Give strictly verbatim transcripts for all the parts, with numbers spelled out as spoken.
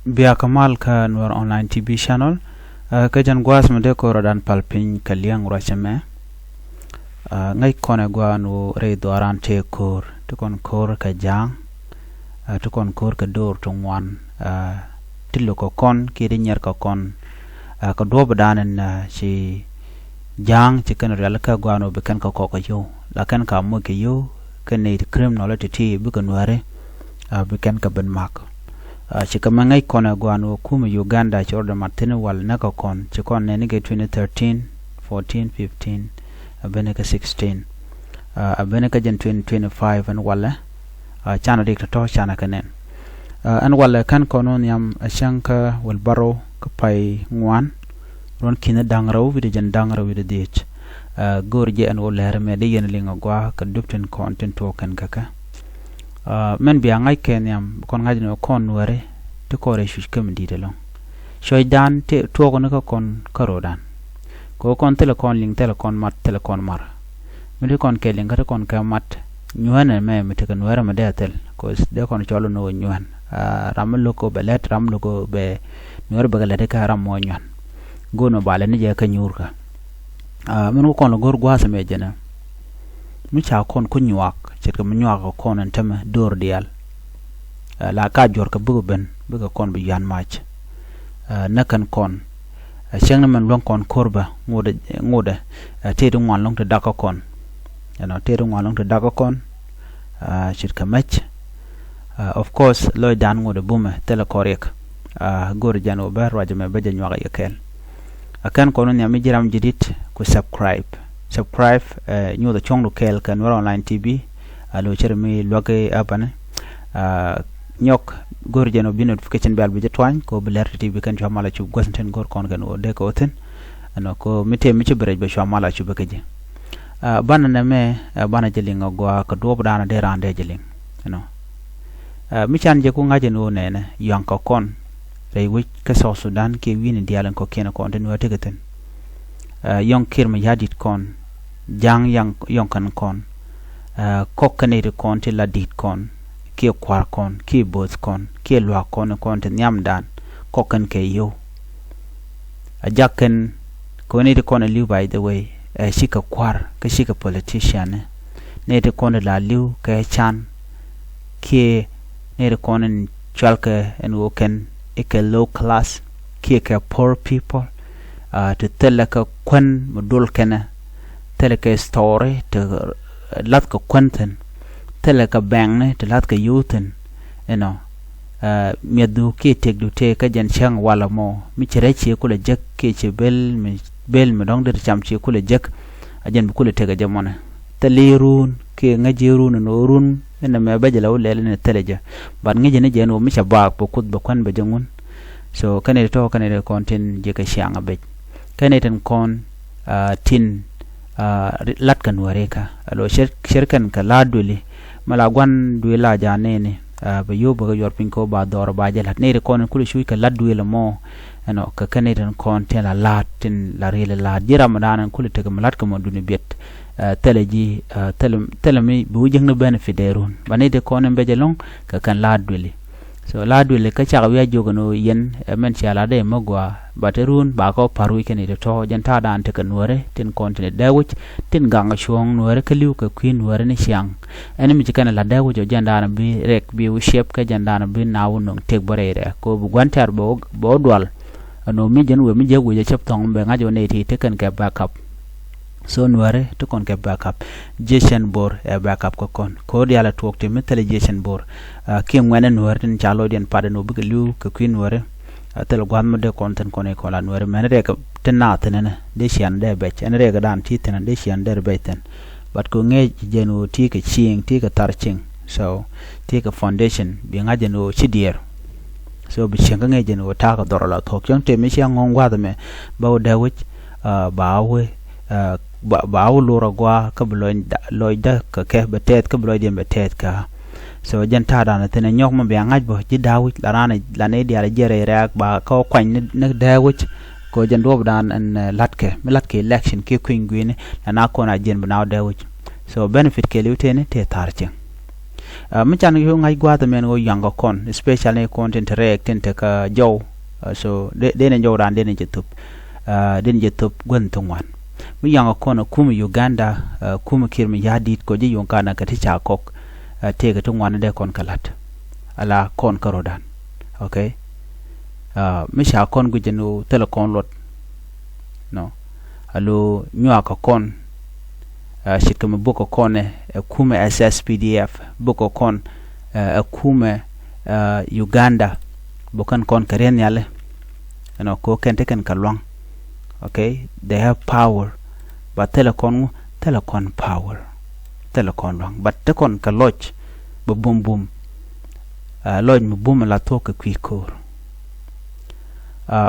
Bia kä mal kä Nuer Online T V channel. Kä jɛn gua̱a̱th mi dee ko̱r ɔ dan pal piny kɛ liɛŋ ruacɛ mɛ. Ŋäc kɔn ɛ gua̱a̱n wu rɛy dhuaaran tëë ko̱r ti kɔn ko̱r kɛ ja̱a̱ŋ. Ti kɔn ko̱r kɛ do̱r ti ŋuan. Ti luk kɛ kɔn kiɛ ti nyiɛr kɛ kɔn. Kɛ duɔ̱ɔ̱p dan in ci ja̱a̱ŋ ci kɛn rial kä gua̱a̱n wu bi kɛn kɛ kɔk kɛ yio̱w la kɛn ka moc kɛ yio̱w. Kɛn ni ti criminal ti ti bikɛ nuääri. Bi kɛn kɛ ben mak. Ci kɛ mɛ ŋäc kɔn ɛ gua̱a̱n wu kumɛ Uganda ci rɔ dɛ mat thi̱n wal nɛ kɛ kɔn ci kɔn nɛni kɛ twenty thirteen, fourteen, fifteen, a beni kɛ sixteen. A beni kɛ jɛn twenty twenty five ɛn walɛ. Canɛ rik tɔ̱tɔ̱ canɛ kɛ nɛn. Ɛn walɛ kɛn kɔn wä nhiam a cäŋ kä wal barrow kä pay ŋuan. Ruɔ̱n ki̱n da̱ŋ rɛw wi̱dɛ jɛn da̱ŋ rɛw wi̱dɛ dhiec. Go̱o̱r jɛ ɛn wä lɛr mɛ dee yɛn liŋ a gua̱a̱ kɛ dup tin kɔn tin tuɔɔk kɛn kɛ kɛ. Mɛn bia ŋa̱c kɛ nhiam kɔn ŋa̱c ni kɔn nuɛri ti kɔn rɛ cuc kä mi di̱i̱t ɛlɔ̱ŋ. Cuɔ̱cdan tuɔɔk ni kä kɔn kä ro̱o̱dan. Kɛ kɔn thilɛ kɔn liŋ thilɛ kɔn mat thilɛ kɔn mar. Mi ti kɔn kɛ liŋ kä ti kɔn kɛ mat nyuɛn ɛmɛ mi ti kɛ nuɛri mi dee a thil kɛ dee kɔn cɔl ni wä nyuɛn. Ram mi lo̱k kɛ bɛ lɛt ram mi lo̱k kɛ bɛ nuɛri bɛ kɛ lɛt kä ram mɔ nyuɛn. Go̱o̱n mɛ ba lɛt ni jɛ kä nyuur kä. Min wä kɔn lɛ go̱r gua̱a̱th ɛmɛ jɛnɛ. Mi ca kɔn ku nyuak ce̱tkɛ mi nyuak kɛ kɔn ɛn tämɛ do̱r diaal. La ka juɔ̱r kɛ bikɛ ben bikɛ kɔn bi yuan mac. Nä kɛn kɔn cäŋ ni mɛn luäŋ kɔn ko̱r bä ŋudɛ ŋudɛ. Tëë ti ŋuan lɔ̱ŋ ti dak kä kɔn. Ɛnɔ tëë ti ŋuan lɔ̱ŋ ti dak kä kɔn. Ce̱tkɛ mɛc. Of course lɔcdan ŋudɛ bumɛ thilɛ kɔn riɛk. Go̱r jɛn wä bä ruacɛ mɛ bä jɛ nyuak yɛ kɛɛl. A kɛn kɔn wä nhiam mi ji̱ ram ji̱ di̱t ku subscribe. Subscribe. Nyuuth a cuɔ̱ŋdu kɛɛl kɛ Nuer Online T V. A lo̱ cär mi luäk i̱ apanɛ. Nyɔk go̱r jɛn wä bi notification bell bi jɛ tuany kɛ wä bi lɛr ti T V kɛn cua mal a cup guäth tin go̱r kɔn kɛn wä dee kɛ wä thi̱n. Ɛnɔ kɛ wä mi tëë mi ci bi rɛc bɛ cua mal a cup bɛ kɛ ji̱. Banɛ nɛ mɛ banɛ jɛ liŋ a gua̱a̱ kɛ duɔ̱ɔ̱p daanɔ dee raan dee jɛ liŋ. Ɛnɔ mi can jɛ ku ŋa̱c ɛn wä nɛnɛ yɔ̱a̱ŋ kɛ kɔn rɛy wec kä South Sudan kiɛ wi̱i̱ni diaal in kɔ̱kiɛn kɔn tin wä tekɛ thi̱n. Yɔ̱ŋ kiɛr mi ya̱ di̱t kɔn ja̱a̱ŋ yɔ̱ŋ kɛn kɔn. Kɔk kɛn iti kɔn ti la di̱t kɔn kiɛ kua̱r kɔn kiɛ bo̱o̱th kɔn kiɛ lua̱a̱k kɔn kɔn ti nhiamdan kɔk kɛn kɛ yio̱w. A jak kɛn kɛ wen iti kɔn a li̱w by the way. Cikɛ kua̱r kä cikɛ politician ni iti kɔn ti la li̱w kɛ can kiɛ ni iti kɔn in cual kɛ ɛn wä kɛn ikɛ low class kiɛ kɛ poor people. Ti thilɛ kɛ kuän mi dol kɛnɛ thilɛ kɛ story ti lath kɛ kuän thi̱n. Thilɛ kɛ bɛŋni ti lath kɛ yio̱w thi̱n. Inɔ miɛthdu kiɛ tëkdu tëë kä jɛn cäŋ walɛ mɔ mi ci rɛc ciɛ kulɛ jek kiɛ ci bel mi bel mi dɔ̱ŋ dit cam ciɛ kulɛ jek. A jɛn bi kulɛ tëk a jɛ mɔnɛ thil i̱ run kiɛ ŋäc ji̱ run in ɣöö run inɛ mɛ bɛ jɛ lɛ wä lɛl in thilɛ jɛ. But ŋäc ji̱ ni jɛ in ɣöö mi cɛ baak bɛ kuth bɛ kuän bɛ jɛ ŋun. So kɛn it tɔ̱ kɛn it kɔn tin ji̱ kɛ ciaŋ a bec kɛn it in kɔn tin lat kɛ nuɛri kä a lo cir kɛn kɛ la dueli. Mɛ la guan duel la ja nini bɛ yop bɛ kɛ yuɔr piny kɛ wä ba dhɔr ba jɛ lat niri kɔn in kuli cuc kɛ lat duel mɔ. Ɛnɔ kɛ kɛn it in kɔn tin la laat tin la riel laat ji̱ ram dan in kuli tekɛ mi lat kɛ mɔ duni biet. Thilɛ ji̱ thilɛ mi bi wi̱c jiäkni benefit dee run ba niri kɔn in bɛ jɛ lo̱ŋ kɛ kɛn laat dueli. So la duëli kä cak wi̱i̱ a jiök ɛn ɣöö yɛn ɛ mɛn cia lat dee mi gɔaa. But ɛ run ba kɔ pa̱r wi̱c kɛn i̱ tɔ̱tɔ̱ jɛn ta̱a̱ daan tekɛ nuääri tin kɔn tin i̱ dee wi̱c tin gaŋ cuɔ̱ɔ̱ŋ nuääri kä li̱w kɛ kui̱ nuääri ni ciaŋ. Ɛn mi ci kɛn ɛ la̱t dee wi̱c ɔ jɛn daan bi rɛk bi wi̱c ciɛp kɛ jɛn daan bi na wä nöŋ tëk bä rɛy rɛk kɛ ɣöö bi gua̱n tɛ̈r bɛ wä dual. Ɛn ɣöö mi jɛn wëë mi jiäk wi̱c ɛ cäp thɔ̱ŋ bɛ ŋa̱c ɣöö nɛy ti tekɛn kɛ backup. So nuääri ti kɔn kɛ backup. Jiecɛn bo̱r ɛ backup kä kɔn ko̱r diaal ɛ tuɔɔk ti mi thilɛ jiecɛn bo̱r. Kiɛ ŋuɛnɛ nuääri tin ca lɔcdiɛn pat ɛn ɣöö bikɛ li̱w kɛ kui̱ nuääri. Thilɛ gua̱th mi dee kɔn thi̱n kɔn i̱ kɔn la nuääri mɛn riɛk ti naath thi̱n ɛnɛ dee cian dee bɛc ɛn riɛk dan ti thi̱n ɛn dee cian dee bɛc thi̱n. But kɛ ŋi̱eec jɛn ɣöö ti kɛ cieŋ ti kɛ thar cieŋ. So ti kɛ foundation bi ŋa̱c jɛn ɣöö ci diɛɛr. So bi cieŋ kä ŋi̱eec jɛn ɣöö ta̱a̱ kɛ dhɔr la thuɔ̱k cieŋ tëë mi ciaŋ ŋɔ̱ŋ gua̱th ɛmɛ. Ba wä dee wi̱c ba wä lor agua kä bi lɔcda kɛ kɛ bɛ tɛth kä bi lɔcdiɛn bɛ tɛth kä. So jɛn ta̱a̱ dan thi̱n ɛ nyɔk mi bia ŋa̱c bä ji̱ da̱a̱ wi̱c la raan la ni diaal jiɛn rɛy rɛɛk ba kä kuany ni dee wi̱c. Kɛ jɛn duɔp dan ɛn la̱tkɛ mi la̱tkɛ election kiɛ kui̱ny gui̱ni la na kɔn a jiɛn bi na wä dee wi̱c. So benefit kɛɛliw tëëni tëë tha̱a̱r cieŋ. Mi can yu ŋa̱c gua̱a̱th mɛn ɣöö yuaŋ kɛ kɔn, especially kɔn tin te rɛɛk tin te kä jɔw. So dee ni jɔw raan dee ni jɛ thop, dee ni jɛ thop guäth ti ŋuan. Mi yuaŋ kɛ kɔn ɛ kumɛ Uganda, kumɛ Kiir mi ya̱a̱ di̱i̱t kɔ ji̱ Uganda kɛ ti ca kɔk, tëëkɛ ti ŋuan dee kɔn kɛ la̱t. Ala kɔn kä ro̱dan. Okay. Mi ca kɔn guic ɛn ɣöö thilɛ kɔn luɔt. Nɔ. Alo nyuak kɛ kɔn. Ce̱tkɛ mi bok kɛ kɔn ɛ kumɛ S S P D F, bok kɛ kɔn ɛ kumɛ Uganda. Bok kɛn kɔn kɛ riɛn nhiali. Ɛnɔ ko kɛn te kɛn kɛ luaŋ. Okay, they have power. But thilɛ kɔn ŋu, thilɛ kɔn power. Thilɛ kɔn luaŋ. But te kɔn kɛ lɔc bɛ bum bum. Lɔc mi bum la thuɔk kɛ kui̱ ko̱o̱r.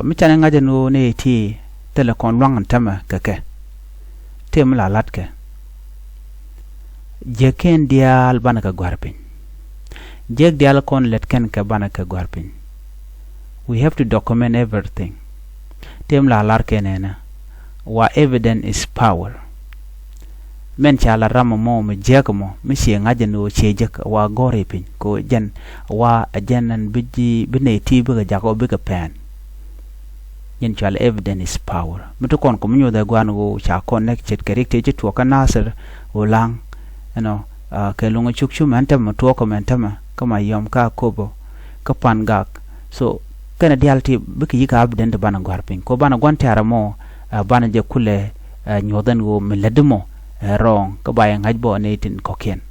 Mi can i̱ ŋa̱c ɛn ɣöö ni ti thilɛ kɔn luaŋ ɛn tämɛ kɛ kɛ. Tëë mi la la̱tkɛ. Jiäk kɛn diaal banɛ kɛ gua̱r piny. Jiäk diaal kɔn lät kɛn kɛ banɛ kɛ gua̱r piny. We have to document everything. Tëë mi la la̱r kɛn ɛnɛ. Wa evidence is power. Mɛn ca la ram mɔ mi jiäk mɔ mi ciɛ ŋa̱c ɛn ɣöö ciɛ jek wa gɔ̱r i̱ piny kɛ ɣöö jɛn wa ɛ jɛn ɛn bi ji̱ bi nɛy ti bikɛ jak ɣöö bikɛ pɛn. Jɛn cual evidence is power. Mi ti kɔn kɔ mi nyoth ɛ gua̱n ɣöö ca kɔn nɛk ce̱tkɛ rik tëë ci tuɔɔk kä Nasir ɣöö la̱ŋ. Ɛnɔ kɛ luŋ ɛ cuk cu mɛn tämɛ tuɔɔk kɔ mɛn tämɛ kä ma yɔm kä Akobo kä Pan Gak. So kɛnɛ diaal ti bikɛ yik evidence ti banɛ gua̱r piny kɔ banɛ gua̱n tɛ̈rɛ mɔ. Banɛ jɛ kulɛ nyuɔth ɛn ɣöö mi lätdi mɔ ɛ wrong kä ba yɛ ŋa̱c bɔ ni tin kɔ̱kiɛn.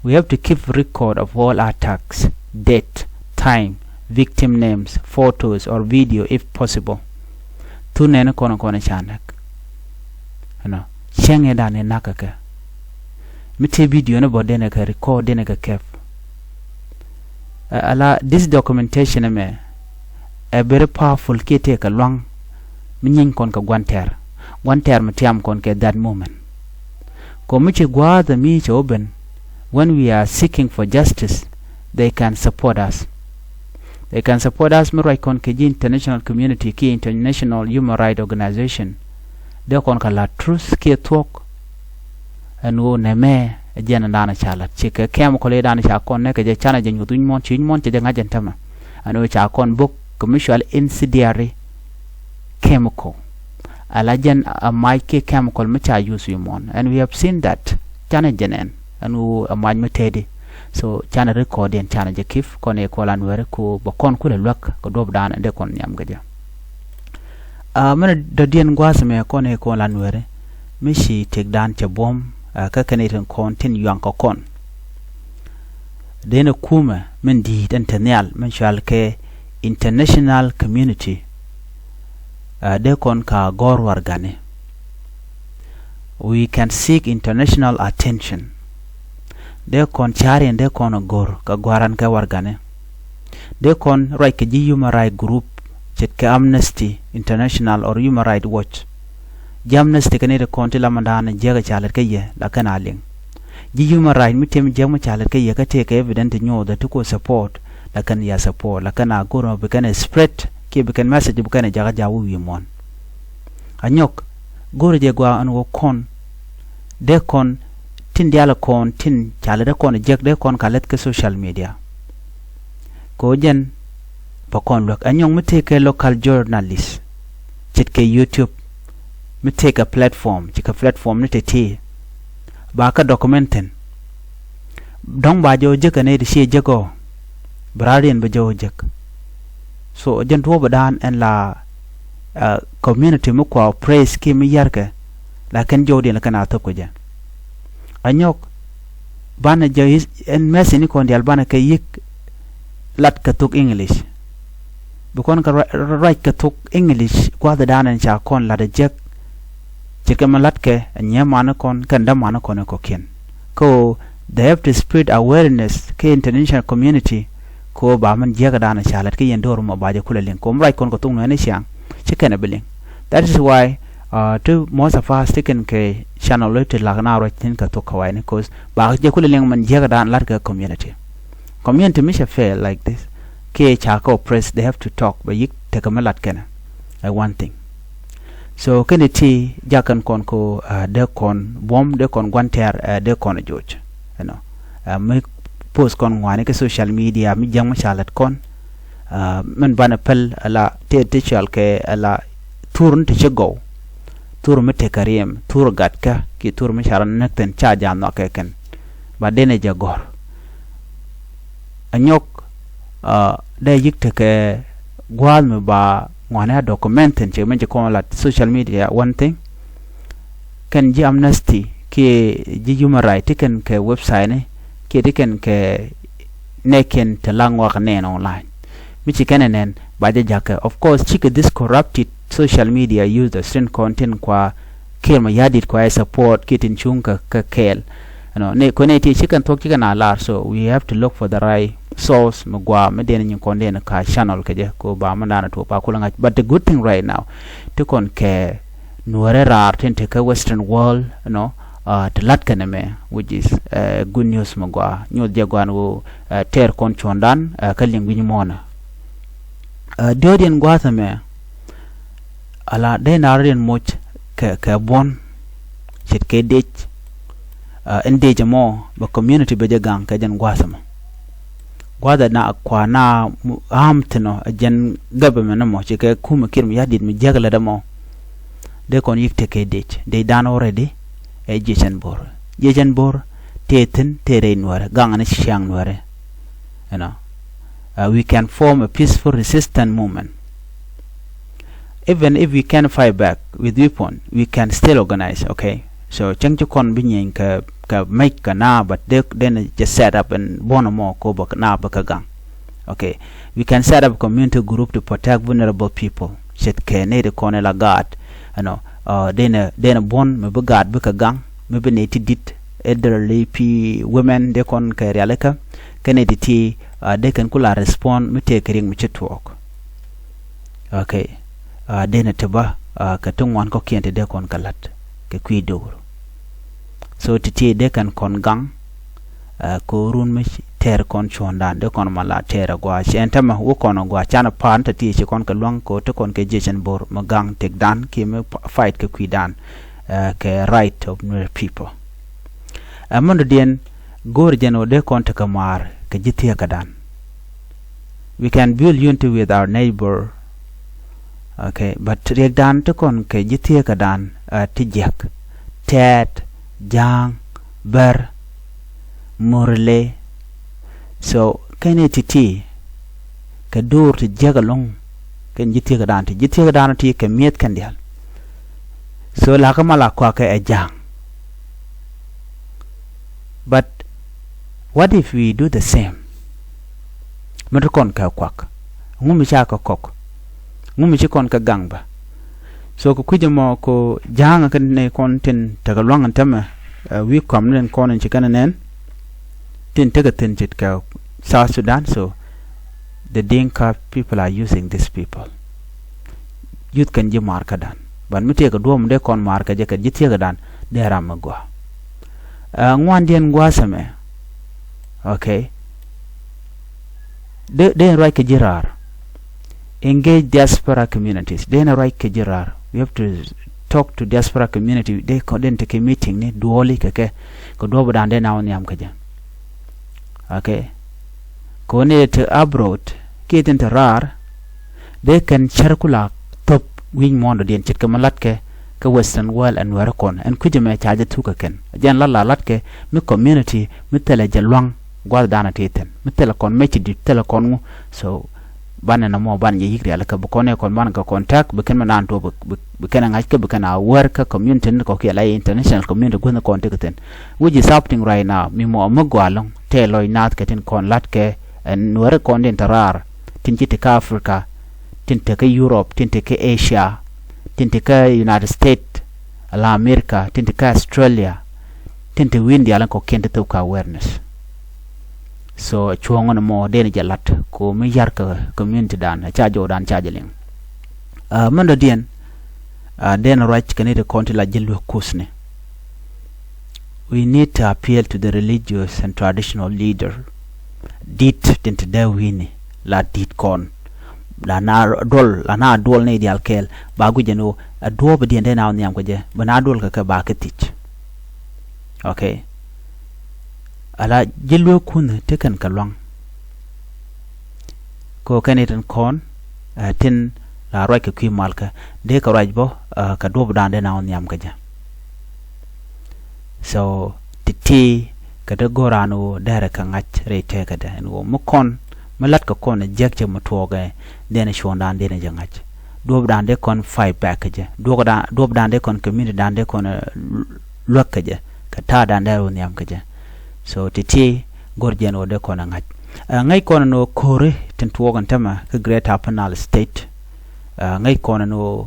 We have to keep record of all attacks, date, time, victim names, photos or video if possible. Thun nɛni kɔn kɔn ca näk. Ɛnɔ cäŋ ɛ dan ɛ näk kɛ kɛ. Mi tëë video ni bɔ denɛ kɛ record denɛ kɛ kɛp. Ala this documentation ɛmɛ ɛ very powerful kiɛ tëë kɛ luaŋ. Mi nyiny kɔn kɛ gua̱n tɛ̈r, gua̱n tɛ̈r mi tiam kɔn kɛ that moment. Kɔ mi ci gua̱a̱th ɛ mi cɛ wä ben, when we are seeking for justice, they can support us. They can support us mi ruac kɔn kɛ ji̱ international community kiɛ international human right organization. Dee kɔn kɛ la̱t truth kiɛ thuɔ̱k. Ɛn ɣöö nɛmɛ ɛ jɛn ɛn da̱a̱n ca la̱t cikɛ kɛm kɔl i̱ da̱a̱n ca kɔn nɛkɛ jɛ canɛ jɛ nyuth wi̱ny muɔ̱n ci wi̱ny muɔ̱n cɛ jɛ ŋa̱c ɛn tämɛ. Ɛn ɣöö ca kɔn bok kɛ mi cɔal incendiary chemical. Ala jɛn a mac kiɛ chemical mi ca use wi̱i̱ muɔ̱ɔ̱n. And we have seen that. Canɛ jɛn ɛn ɛn wu a mac mi tëëdi. So canɛ record in canɛ jɛ kip kɔn i̱ kɔlan weri ku bɛ kɔn kulɛ luäk kɛ duɔp dan in dee kɔn nhiam kɛ jɛ. A mɛn dɔ̱diɛn gua̱a̱th mɛ kɔn i̱ kɔlan weri mi ci tëkdan cɛ buɔ̱m. Kä kɛn i̱ tin kɔn tin yuaŋ kɛ kɔn. Dee ni kumɛ min di̱i̱t ɛn te nhial min cual kɛ international community. Dee kɔn ka gɔ̱r wargani. We can seek international attention. Dee kɔn cariɛn dee kɔn gɔ̱r ka gɔ̱ran kɛ wargani. Dee kɔn ruac kɛ ji̱ human right group ce̱tkɛ Amnesty International or Human Right Watch. Ji̱ Amnesty kɛ ni ti kɔn ti lamandan jiäk ca lät kä yɛ la kɛn a liŋ. Ji̱ human right mi tiɛm jiäk mi ca lät kä yɛ kä tëëkɛ evidence ti nyothɛ ti ku support la kɛn ya support la kɛn a go̱r mɔ bi kɛn spread kiɛ bi kɛn message bi kɛn jakä ja̱ wi̱i̱ wi̱i̱ muɔ̱n. A nyɔk go̱r jɛ gua ɛn wä kɔn dee kɔn tin diaal kɔn tin ca lät kɔn jiäk dee kɔn ka lät kä social media. Kɛ ɣöö jɛn bä kɔn luäk ɛ nyɔŋ mi tëëkɛ local journalist ce̱tkɛ YouTube mi tëëkɛ platform ce̱tkɛ platform ni tëë tëë. Ba kä document thi̱n dɔ̱ŋ ba jɛ ɣöö jek ɛ nɛy ti ciɛ jek ɔ. Bi raar yɛn bä jɛ ɣöö jek. So jɛn duɔ̱ɔ̱p ɛ da̱a̱n ɛn la community mi kua praise kiɛ mi yärkɛ. Lakin jɔwdiɛn la kɛn a thop kɛ jɛ. A nyɔk banɛ jɛ ɛn message ni kɔn diaal banɛ kɛ yik lat kɛ thok English. Bi kɔn kɛ ruac kɛ thok English gua̱thdan ɛn ca kɔn lat ɛ jek. Ce̱tkɛ mi latkɛ ɛ nyiee mani kɔn kɛn dämani kɔn ɛ kɔ̱kiɛn. Kä ɣöö they have to spread awareness kä international community. Kä ɣöö ba min jiäkädan ɛ ca lat kä yɛn do̱r mɔ ba jɛ kulɛ liŋ kä ɣöö mi ruac kɔn kɛ thok nuɛɛni ciaŋ ci kɛn ɛ bi liŋ. That is why ti most of us ti kɛn kɛ channel ti lak na ruac thi̱n kɛ thok kɛ wa̱i̱ni cause ba jɛ kulɛ liŋ min jiäkädan lat kɛ community. Community mi cɛ fail like this kiɛ ca kɛ oppress, they have to talk bɛ yik tekɛ mi lat kɛnɛ. Ɛ one thing. So kɛn ti jakɛn kɔn ko dee kɔn buɔ̱m dee kɔn gua̱n tɛ̈r dee kɔn joc. Ɛnɔ mi post kɔn ŋuani kɛ social media mi jiäk mi ca lät kɔn. Min banɛ päl ala tëë ti cɔal kɛ ala thur ni ti ci gɔw, thur mi tekɛ riɛm, thur gatkä kiɛ thur mi ca rɔ näk thi̱n ca jɛ a nhɔakɛ kɛn. Ba denɛ jɛ gɔ̱r a nyɔk dee yik tekɛ gua̱a̱th mi ba ŋuani a document thi̱n cɛ min ci kɔn la social media one thing. Kɛn ji̱ Amnesty kiɛ ji̱ Human Rights ti kɛn kɛ website ni kiɛ ti kɛn kɛ nɛɛkiɛn ti la ŋuak nɛɛn online. Mi ci kɛn ɛ nɛn ba jɛ jakä. Of course cikɛ this corrupted social media users tin kɔn tin kua Kiir Mayardit kua ɛ support kiɛ tin cuŋ kä kɛɛl. Ɛnɔ ni kɔn ɛ ti cikɛn thuɔ̱k cikɛn a lar, so we have to look for the right source mi gua mi den nyin kɔn den ka channel kɛ jɛ ko ba mi dan tuɔk ba kulɛ ŋa̱c. But the good thing right now ti kɔn kɛ nuɔrɛ raar tin te kä Western world, you know, ti lat kɛn ɛmɛ, which is good news mi gua nyuɔth jɛ guan wu tɛɛr kɔn cuɔndan kä liŋ wi̱ny muɔnä. Diɔ̱ɔ̱diɛn gua̱a̱th ɛmɛ ala dee naardiɛn moc kɛ kɛ buɔ̱n ce̱tkɛ dec. Ɛn dec ɛmɔ bɛ community bɛ jɛ gaŋ kɛ jɛn gua̱a̱th ɛmɔ. Gua̱a̱th ɛna kua na am thi̱n ɔ ɛ jɛn government ɛmɔ ci kɛ kumɛ Kiir Mayardit mi jiäk lät ɛmɔ. Dee kɔn yik tekɛ dec, dec dan already ɛ jiɛcɛn bo̱r. Jiɛcɛn bo̱r tëë thi̱n tëë rɛy nuäärɛ gaŋ ni ciaŋ nuäärɛ. You know, we can form a peaceful resistance movement. Even if we can't fight back with weapon, we can still organize, okay? So cäŋ ci kɔn bi nyieny kɛ kɛ mec kɛ naa, but they then just set up and buɔ̱n mɔ ko bä naa bä kɛ gaŋ. Okay, we can set up a community group to protect vulnerable people. Ce̱tkɛ nɛy ti kɔn ila gaat, you know, denɛ denɛ buɔ̱n mi bi gaat bi kɛ gaŋ, mi bi nɛy ti dit, elderly people, women, de kɔn kɛ rialikä, kɛ nɛy ti ti de kɛn kula respond mi tëë kɛ riɛk mi ci tuɔɔk. Okay. Denɛ ti bä kɛ ti ŋuan kɔkiɛn ti dee kɔn kɛ la̱t kɛ kui̱ do̱r. So ti ti dee kɛn kɔn gaŋ kɛ run mi tɛɛr kɔn cuɔ̱ndan dee kɔn ma la tɛɛr agua cɛ ɛn tämɛ wä kɔn agua canɛ pa̱a̱n ti ti ci kɔn kɛ luäŋ kɛ ti kɔn kɛ jiɛcɛn bo̱r mi gaŋ tëkdan kiɛ mi fight kɛ kui̱dan kɛ right of Nuer people. Ɛ mundɔ̱diɛn go̱o̱r jɛn ɣöö dee kɔn tekɛ maar kɛ ji̱ thieekädan. We can build unity with our neighbor. Okay, but riɛkdan ti kɔn kɛ ji̱ thieekädan ti jiäk, Tɛɛt, Ja̱a̱ŋ, Bär, Murle. So kɛn i̱ ti̱ti̱ kɛ duur ti jiäk ɛlɔ̱ŋ kɛn ji̱ thieekädan ti ji̱ thieekädan ti kɛ mi̱eth kɛn diaal. So lakä ma la kuakä ɛ Ja̱a̱ŋ. But what if we do the same? Mi ti kɔn kɛ kuak, ŋu mi ca kɛ kɔk, ŋu mi ci kɔn kɛ gaŋ bä. So kɛ kui̱c ɛmɔ ko Ja̱a̱ŋ kɛn ni kɔn tin tekɛ luaŋ ɛn tämɛ wi̱i̱ kɔm ni kɔn in ci kɛn nɛn tin tekɛ thi̱n ce̱tkɛ South Sudan. So the Dinka people are using these people. Yuth kɛn ji̱ maarkädan. But mi tëëkɛ duɔ̱ɔ̱p mi dee kɔn maarkä jɛ kɛ ji̱ thieekädan dee ram mi gɔaa. Ŋuandiɛn gua̱a̱th ɛmɛ. Okay. Dee dee ruac kɛ ji̱ raar. Engage diaspora communities. Dee ni ruac kɛ ji̱ raar. We have to talk to diaspora community. Dee kɔn dee ni tekɛ meeting ni duɔli kɛ kɛ kɛ duɔ̱ɔ̱pdan dee na wä nhiam kɛ jɛ. Okay. Kɛ wä ni ti abroad kiɛ tin ti raar. Dee kɛn cär kula thop wi̱i̱ muɔ̱ɔ̱ndɔdiɛn ce̱tkɛ mi latkɛ kɛ Western world ɛn wɛrɛ kɔn ɛn kui̱c ɛmɛ ca jɛ thukä kɛn jɛn la la latkɛ mi community mi thilɛ jɛ luaŋ gua̱thdan a ti thi̱n mi thilɛ kɔn mec ti di̱t thilɛ kɔn ŋu. So banɛ nɔmɔ banɛ jɛ yi̱k rialikä bi kɔn ɛ kɔn banɛ kɛ contact bi kɛn mi naan tuɔ bi kɛn ɛ ŋa̱c kä bi kɛn a wär kä community ni kɔkiɛ la international community guäthni kɔn ti kɛ thi̱n. Which is happening right now mi mɔ mi gɔaa lɔ̱ŋ tɛɛ lɔc naath kɛ tin kɔn latkɛ ɛn wɛrɛ kɔn tin te raar tin ci te kä Africa tin te kä Europe tin te kä Asia tin te kä United States la America tin te kä Australia tin te wi̱i̱n diaal in kɔkiɛn te thop kä awareness. So cuɔ̱ŋ ni mɔ den jɛ lat ko mi yar kä community dan ca jɔw dan ca jɛ liŋ. Mɛn dɔ̱diɛn den ruac kɛ ni ti kɔn ti la ji̱ luek kuthni. We need to appeal to the religious and traditional leader. Dit tin ti dee wi̱ni la dit kɔn la na duɔl la na duɔl ni dial kɛɛl ba guic jɛ ni a duɔɔp diɛn dee na wä nhiam kɛ jɛ bɛ na duɔl kɛ kɛ ba kɛ thic. Okay. Ala ji̱ lueek kunh ti kɛn kɛ luaŋ. Kɛ ɣöö kɛn i̱ tin kɔn, ɛ, tin la ruac kɛ kui̱ malkä dee kɛ ruac bä, ɛ, kɛ duɔ̱ɔ̱pdan dee na wä nhiam kä jɛ. So ti̱ti̱ kɛ dee go̱o̱r raan ɣöö derɛ kɛ ŋa̱c rɛy tëkädɛ ɛn ɣöö mi kɔn mi la̱t kɛ kɔn ɛ jiäk cɛ mi tuɔɔkɛ, dee ni cuɔ̱ɔ̱ŋdan dee ni jɛ ŋa̱c. Duɔ̱ɔ̱pdan dee kɔn fight back kä jɛ. Duɔ̱ɔ̱pdan, duɔ̱ɔ̱pdan dee kɔn communitydan dee kɔn, ɛ, luäk kä jɛ. Kɛ ta̱a̱dan dee rɔ nhiam kä jɛ. So ti̱ti̱ go̱r jɛn ɣöö dee kɔn ɛ ŋa̱c. Ɛ, ŋäc kɔn ɛn ɣöö ko̱ri tin tuɔɔk ɛn tämɛ kä Greater Upper Nile State. Ɛ, ŋäc kɔn ɛn ɣöö,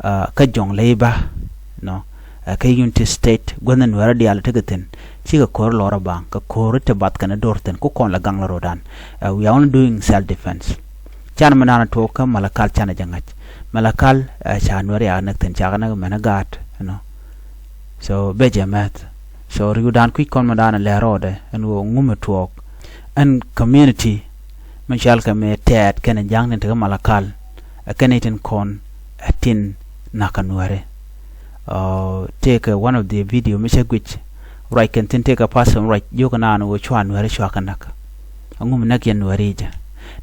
ɛ, kä Jonglei, nɔ, ɛ, kä Unity State, guänh ɛn Nuɛɛrä diaal tekɛ thi̱n. Cikɛ ko̱ri lɔrä baŋ kɛ ko̱ri ti bath kɛn do̱r thi̱n ku kɔn lɛ gaŋ lɛ ro̱dan. Ɛ, we are only doing self defense. Canɛ mi naan tuɔɔk kä Malakal canɛ jɛ ŋa̱c. Malakal, ɛ, ca Nuɛɛrä yak näk thi̱n, cakɛ näk mɛn gaat, you know. So bɛ jɛ mɛth. So riwdan kui̱c kɔn mi da̱a̱n lɛ rɔɔdɛ ɛn ɣöö ŋumɛ tuɔɔk. Ɛn community mi cɔalkɛ mi tɛɛt kɛnɛ ja̱ŋ tin tekä Malakal, ɛ kɛn i̱ tin kɔn ɛ tin nakä Nuɛɛri. Ɔ, tëëkɛ one of the video mi cä guic ruac kɛn thi̱n, tëëkɛ pastor ruac jiök naan ɣöö cua Nuɛɛri cua kɛ näk. Aŋu mi näk yɛn Nuɛɛri jɛ?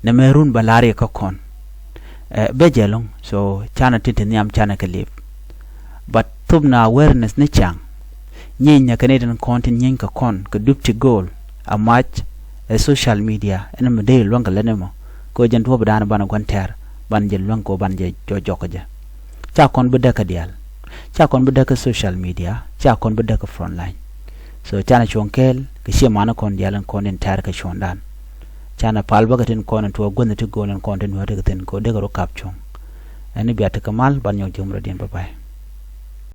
Nɛ mɛ run bɛ la̱r yɛ kä kɔn. Ɛ, bɛ jɛ lo̱ŋ, so canɛ tin ti nhiam canɛ kɛ li̱p. But thop na awareness ni ca̱ŋ. Nyieny nɛ kɛ ni tin kɔn tin nyieny kɛ kɔn kɛ dup ti go̱o̱l a mac ɛ social media ɛn mi dee luäŋ kɛ lät ni mɔ. Kɛ jɛn duɔ̱ɔ̱pdan banɛ gua̱n tɛr, banɛ jɛ luäŋ kɛ banɛ jɛ jɔk jɔk kɛ jɛ. Ca kɔn bi däk kɛ diaal. Ca kɔn bi däk kɛ social media, ca kɔn bi däk kɛ front line. So canɛ cuɔ̱ŋ kɛɛl kɛ ciɛ manä kɔn diaal in kɔn in tɛr kɛ cuɔ̱ŋdan. Canɛ pal bä kɛ tin kɔn in tuɔɔk guänh ti go̱o̱l in kɔn tin Nuɛɛri kɛ thi̱n kɛ dee kɛ rɔ kap cuɔ̱ŋ. Ɛn ni bia tekɛ mal, ban nyɔk ji̱ muradiɛn, bye bye.